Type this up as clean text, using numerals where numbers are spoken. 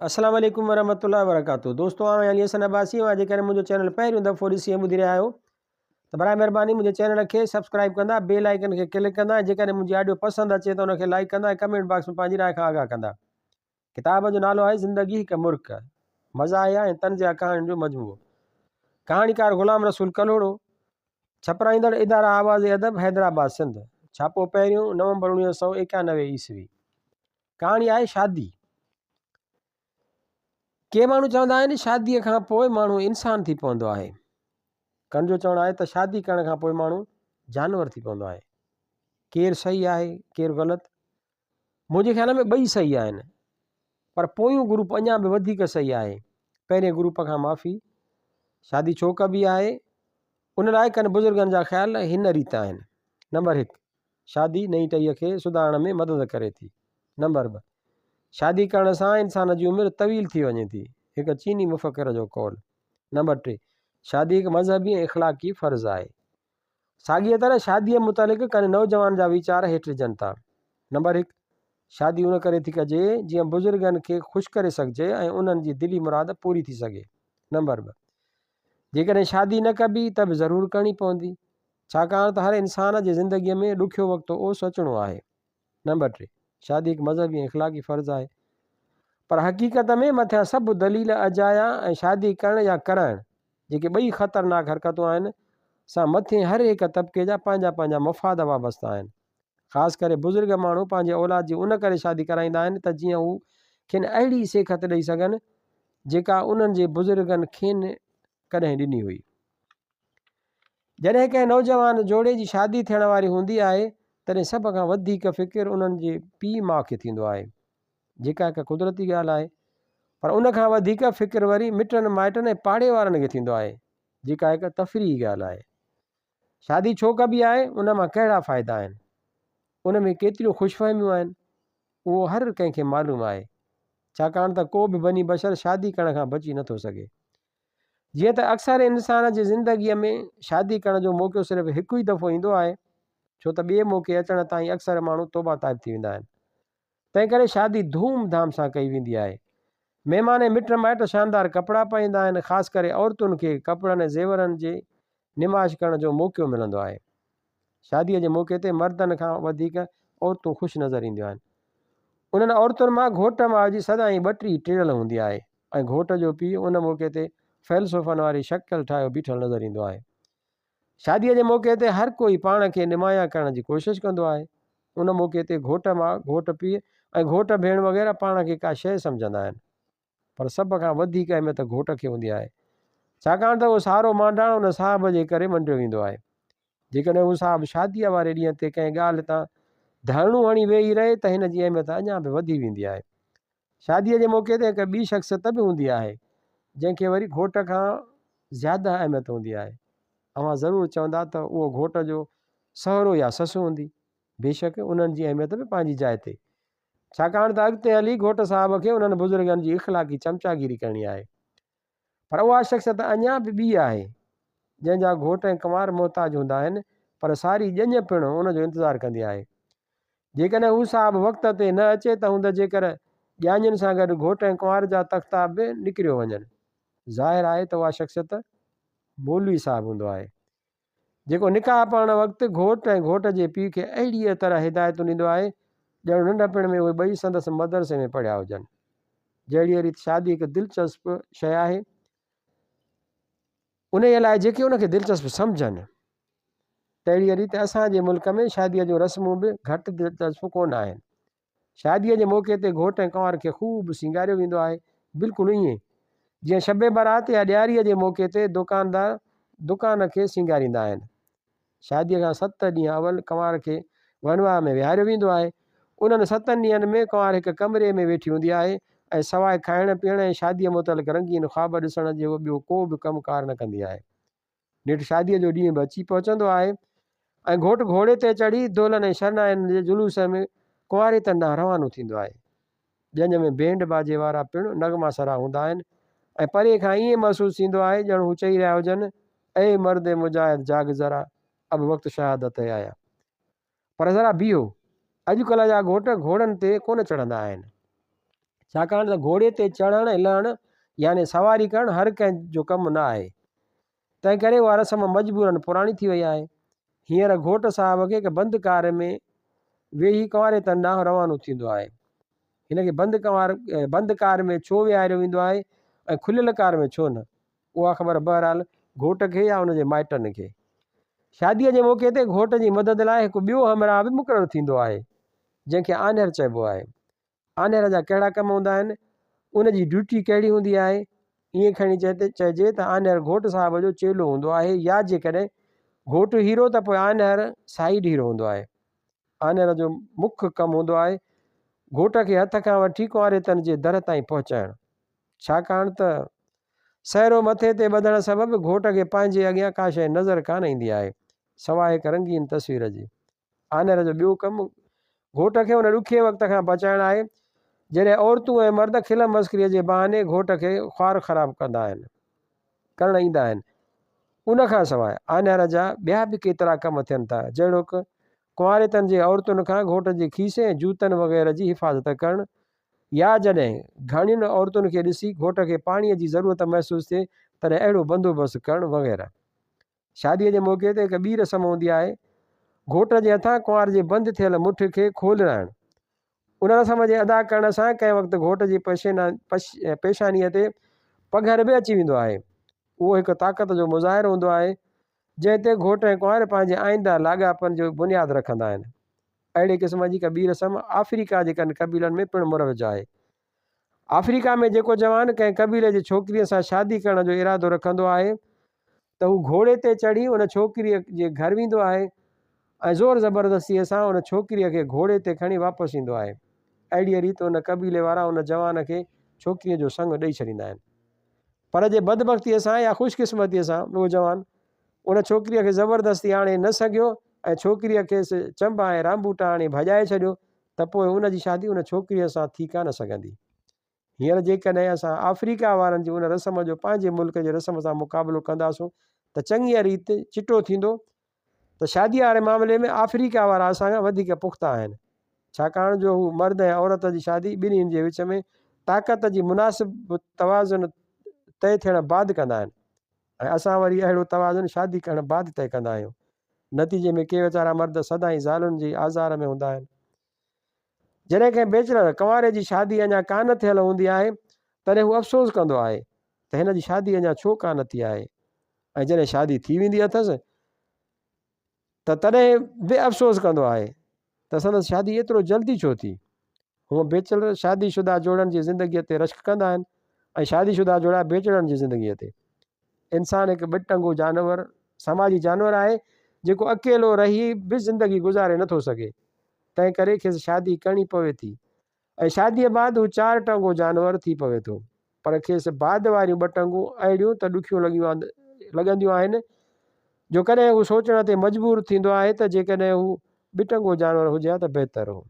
السلام عليڪم ورحمة الله وبرڪاته دوستو آئون علي حسن عباسي اوهان جيڪڏهن منهنجو چينل پهريون دفعو ڏسي ۽ ٻڌي رهيا آهيو ته برائي مهرباني منهنجي چينل کي سبسڪرائب ڪندا بيل آئيڪن کي ڪلڪ ڪندا ۽ جيڪڏهن منهنجي آڊيو پسند اچي ته ان کي لائيڪ ڪندا ۽ ڪمينٽ باڪس ۾ پنهنجي راء کان آگاهه ڪندا ڪتاب جو نالو آهي زندگي هڪ مرڪ مزاحيه ۽ طنزيه ڪهاڻين جو مجموعو ڪهاڻيڪار غلام رسول ڪلهوڙو ڇپرائيندڙ اداره آواز ادب حيدرآباد سنڌ ڇاپو پهريون نومبر 1991 عيسوي ڪهاڻي آهي شادي. ڪي ماڻهو چوندا آهن شاديء کان پوء ماڻهو انسان ٿي پوندو آهي. ڪن جو چوڻ آهي ته شادي ڪرڻ کان پوء ماڻهو جانور ٿي پوندو آهي. ڪير صحيح آهي ڪير غلط؟ منهنجي خيال ۾ ٻئي صحيح آهن پر پويون گروپ اڃا به وڌيڪ صحيح آهي. پهرين گروپ کان معافي. شادي ڇو ڪبي آهي؟ ان لاء ڪن بزرگن جا خيال هن ريت آهن. نمبر هڪ. شادي نئين ٽهيء کي سڌارڻ ۾ مدد ڪري ٿي. نمبر ٻه. شادي ڪرڻ سان انسان جي عمر طويل ٿي وڃي ٿي. هڪ چيني مفڪر جو قول. نمبر ٽي. شادي هڪ مذهبي ۽ اخلاقي فرض آهي. ساڳيء طرح شاديء متعلق ڪن نوجوان جا ويچار هيٺ ڏجن ٿا. نمبر هڪ. شادي ان ڪري ٿي ڪجي جيئن بزرگن کي خوش ڪري سگهجي ۽ انهن جي دلي مراد پوري ٿي سگهي. نمبر ٻه. جيڪڏهن شادي نه ڪبي ته به ضرور ڪرڻي پوندي. ڇاڪاڻ ته هر انسان جي زندگيء ۾ ڏکيو وقت اوس اچڻو آهي. نمبر ٽي، شادي هڪ مذهبي ۽ اخلاقي فرض آهي. پر حقيقت ۾ مٿيان سڀ دليل اجايا ۽ شادي ڪرڻ يا ڪرائڻ، جيڪي ٻئي خطرناڪ حرڪتون آهن، سان مٿين هر هڪ طبقي جا پنهنجا پنهنجا مفاد وابسته آهن. خاص ڪري بزرگ ماڻهو پنهنجي اولاد جي ان ڪري شادي ڪرائيندا آهن ته جيئن هو کين اهڙي سيکت ڏئي سگهن، جيڪا انهن جي بزرگن کين ڪڏهن ڏني هئي. جڏهن ڪنهن نوجوان جوڙي جي شادي ٿيڻ واري هوندي آهي، تڏهن سڀ کان وڌيڪ فڪر انهن جي پيء ماء کي ٿيندو آهي، جيڪا هڪ قدرتي ڳالهه آهي، پر ان کان وڌيڪ فڪر وري مٽن مائٽن ۽ پاڙي وارن کي ٿيندو آهي، جيڪا هڪ تفريحي ڳالهه آهي. شادي ڇو ڪبي آهي، ان مان ڪهڙا فائدا آهن، ان ۾ ڪيتريون خوشفهميون آهن، اهو هر ڪنهن کي معلوم آهي، ڇاڪاڻ ته ڪو به بني بشر شادي ڪرڻ کان بچي نٿو سگهي. جيئن ته اڪثر انسان جي زندگيء ۾ شادي ڪرڻ جو موقعو صرف هڪ ئي دفعو ايندو آهي، ڇو ته ٻئي موقعي اچڻ تائين اڪثر ماڻهو توبه تائب ٿي ويندا آهن. تنهنڪري شادي ڌوم ڌام سان ڪئي ويندي آهي. مهمان ۽ مٽ مائٽ شاندار ڪپڙا پائيندا آهن، خاص ڪري عورتن کي ڪپڙن ۽ زيورن جي نمائش ڪرڻ جو موقعو ملندو آهي. شاديء جي موقعي تي مردن کان وڌيڪ عورتون خوش نظر اينديون آهن. انهن عورتن مان گهوٽ ماء جي سدائين ٻٽي ٽڙيل هوندي آهي ۽ گهوٽ جو پيء ان موقعي تي فيلسوفن واري شڪل ٺاهيو بيٺل نظر ايندو آهي. شاديء جي موقعي تي هر ڪوئي پاڻ کي نمايان ڪرڻ جي ڪوشش ڪندو آهي. ان موقعي تي گهوٽ ماء، گهوٽ پيء ۽ گهوٽ ڀيڻ وغيره پاڻ کي ڪا شيء سمجهندا آهن. پر سڀ کان وڌيڪ اهميت گهوٽ کي هوندي آهي، ڇاڪاڻ ته اهو سارو مانڊاڻ ان صاحب جي ڪري منڊيو ويندو آهي. جيڪڏهن هو صاحب شاديء واري ڏينهن تي ڪنهن ڳالهه تان ڌرڻو هڻي ويهي رهي ته هن جي اهميت اڃا به وڌي ويندي آهي. شاديء جي موقعي تي هڪ ٻي شخصيت به هوندي آهي، جنهن کي وري گهوٽ کان زياده اهميت هوندي آهي. اوهان ضرور چوندا ته اهو گهوٽ جو سهرو يا سس هوندي. بيشڪ انهن جي اهميت به پنهنجي جاء تي. ڇاڪاڻ ته اڳتي هلي گهوٽ صاحب کي انهن بزرگن جي اخلاقي چمچاگيري ڪرڻي آهي. پر اها شخصيت اڃا به ٻي آهي، جنهن جا گهوٽ ۽ ڪنوار محتاج هوندا آهن، پر ساري ڄڃ پڻ ان جو انتظار ڪندي آهي. جيڪڏهن هو صاحب وقت تي نه اچي ته هوند جيڪر ڄاڃين سان گڏ گهوٽ ۽ ڪنوار جا تختا به نڪريو وڃن. ظاهر آهي ته اها شخصيت مولوي صاحب هوندو آهي. جيڪو نڪاح پڙهڻ وقت گهوٽ ۽ گهوٽ جي پيء کي اهڙيء طرح هدايتون ڏيندو آهي، ڄڻ ننڍپڻ ۾ اهي ٻئي سندس مدرسي ۾ پڙهيا هجن. جهڙيء ريت شادي هڪ دلچسپ شيء آهي، انهيء لاء جيڪي ان کي دلچسپ سمجهن، تهڙيء ريت اسان جي ملڪ ۾ شاديء جون رسمون به گهٽ دلچسپ ڪونه آهن. شاديء جي موقعي تي گهوٽ ۽ ڪنوار کي خوب سينگاريو ويندو آهي، بلڪل ائين جيئن شب برات يا ڏياريء جي موقعي تي دوڪاندار دڪان کي سينگاريندا آهن. شاديء کان ست ڏينهن اول ڪنوار کي ونواهه ۾ ويهاريو ويندو آهي. انهن ستن ڏينهن ۾ ڪنوار هڪ ڪمري ۾ ويٺي هوندي آهي ۽ سواء کائڻ پيئڻ ۽ شاديء متعلق رنگين خواب ڏسڻ جي هوء ٻيو ڪو به ڪم ڪار نه ڪندي آهي. نيٺ شاديء جو ڏينهن به اچي پهچندو آهي ۽ گهوٽ گهوڙي تي چڙهي دهلن ۽ شرنائين جي جلوس ۾ ڪنواريتن ڏانهن روانو ٿيندو آهي. ڄڃ ۾ بينڊ باجي وارا پڻ نغما سرا هوندا آهن ۽ پري کان ائين محسوس ٿيندو آهي ڄڻ هو چئي رهيا هجن، اي مرد مجاهد جاڳ ذرا، اب وقت شهادت هي آيا. پر ذرا بيهو، اڄڪلهه جا گهوٽ گهوڙن تي ڪونه چڙهندا آهن. ڇاڪاڻ ته گهوڙي تي چڙهڻ ۽ لهڻ يعني سواري ڪرڻ هر ڪنهن جو ڪم نه آهي. تنهن ڪري اها رسم مجبوراً پراڻي ٿي وئي آهي. هينئر گهوٽ صاحب کي هڪ بند ڪار ۾ ويهي ڪنواريتن ڏانهن روانو ٿيندو آهي. هن کي بند ڪنوار بند ڪار ۾ ڇو ويهاريو ويندو آهي ۽ کليل ڪار ۾ ڇو نه؟ اها خبر بهرحال گهوٽ کي يا ان جي مائٽن کي. شاديء جي موقعي تي گهوٽ جي مدد لاء هڪ ٻيو همراهه به مقرر ٿيندو آهي، جنهن کي آنهر چئبو آهي. آنهر جا ڪهڙا ڪم هوندا آهن، ان جي ڊيوٽي ڪهڙي هوندي آهي، ائين کڻي چئجي ته آنهر گهوٽ صاحب جو چيلو هوندو آهي يا جيڪڏهن گهوٽ هيرو ته پوء آنهر سائيڊ هيرو هوندو آهي. آنهر جو مک ڪم هوندو آهي گهوٽ کي هٿ کان وٺي ڪنواريتن جي در تائين پهچائڻ. ڇاڪاڻ ته سهرو مٿي تي ٻڌڻ سبب گهوٽ کي پنهنجي اڳيان ڪا شيء نظر ڪانه ايندي آهي، سواء هڪ رنگين تصوير جي. آنر جو ٻيو ڪم گهوٽ کي ان ڏکئي وقت کان بچائڻ آهي، جڏهن عورتون ۽ مرد کل مسخريء جي بهاني گهوٽ کي خوار خراب ڪندا آهن، ڪرڻ ايندا آهن. ان کان سواء آنهر جا ٻيا به ڪيترا ڪم ٿين ٿا، جهڙوڪ، ڪنواريتن جي عورتن کان گهوٽ جي کيسي ۽ جوتن وغيره جي حفاظت ڪرڻ يا جڏهن گهڻين عورتن کي ڏسي گهوٽ کي پاڻيء جي ضرورت محسوس ٿئي، تڏهن اهڙو بندوبست ڪرڻ وغيره. شاديء جي موقعي تي هڪ ٻي رسم هوندي آهي، گهوٽ جي هٿان ڪنوار جي بند ٿيل مٺ کي کولرائڻ. ان رسم جي ادا ڪرڻ سان ڪنهن وقت گهوٽ جي پيشانيء تي پگهر به اچي ويندو آهي. اهو هڪ طاقت جو مظاهرو هوندو آهي، جنهن تي گهوٽ ۽ ڪنوار پنهنجي آئنده لاڳاپن جو بنياد رکندا آهن. اهڙي قسم جي هڪ ٻي رسم آفريڪا جي ڪن قبيلن ۾ پڻ مروج آهي. آفريڪا ۾ جيڪو جوان ڪنهن قبيلي جي ڇوڪريء سان شادي ڪرڻ جو ارادو رکندو آهي ته هو گهوڙي تي چڙهي ان ڇوڪريء جي گهر ويندو آهي ۽ زور زبردستيء سان ان ڇوڪريء کي گهوڙي تي کڻي واپس ايندو آهي. اهڙيء ريت ان قبيلي وارا ان جوان کي ڇوڪريء جو سڱ ڏئي ڇڏيندا آهن. پر جي بدبختيء سان يا خوش قسمتيء سان اهو جوان ان ڇوڪريء کي زبردستي آڻي نه سگهيو ۽ ڇوڪريء کيس چنبا ۽ رانبوٽا هڻي ڀڄائي ڇڏيو ته پوء ان جي شادي ان ڇوڪريء سان ٿي ڪانه سگهندي. هينئر جيڪڏهن اسان آفريڪا وارن جي ان رسم جو پنهنجي ملڪ جي رسم سان مقابلو ڪنداسون ته چڱيء ريت چٽو ٿيندو ته شاديء واري معاملي ۾ آفريڪا وارا اسان کان وڌيڪ پختا آهن، ڇاڪاڻ جو هو مرد ۽ عورت جي شادي ٻنهين جي وچ ۾ طاقت جي مناسب توازن طئي ٿيڻ بعد ڪندا آهن ۽ اسان وري اهڙو توازن شادي ڪرڻ بعد طئي ڪندا آهيون. نتيجي ۾ ڪي ويچارا مرد سدائين زالن جي آزار ۾ هوندا آهن. جڏهن ڪنهن بيچلر ڪنواري جي شادي اڃا ڪانه ٿيل هوندي آهي، تڏهن هو افسوس ڪندو آهي ته هن جي شادي اڃا ڇو ڪانه ٿي آهي ۽ جڏهن شادي ٿي ويندي اٿس ته تڏهن به افسوس ڪندو آهي ته سندس شادي ايترو جلدي ڇو ٿي. هونء بيچلر شادي شده جوڙن جي زندگيء تي رشڪ ڪندا آهن ۽ شادي شده جوڙا بيچلرن جي زندگيء تي. انسان هڪ ٻه-ٽنگو جانور، سماجي جانور آهي، جيڪو اڪيلو رهي به زندگي گذاري نٿو سگهي، تنهن ڪري کيس شادي ڪرڻي پوي ٿي ۽ شاديء بعد هو چار-ٽنگو جانور ٿي پوي ٿو، پر کيس بعد واريون ٻه ٽنگون اهڙيون ته ڏکيون لڳنديون آهن، جو ڪڏهن هو سوچڻ تي مجبور ٿيندو آهي ته جيڪڏهن هو ٻه-ٽنگو جانور هجي ها ته بهتر هو.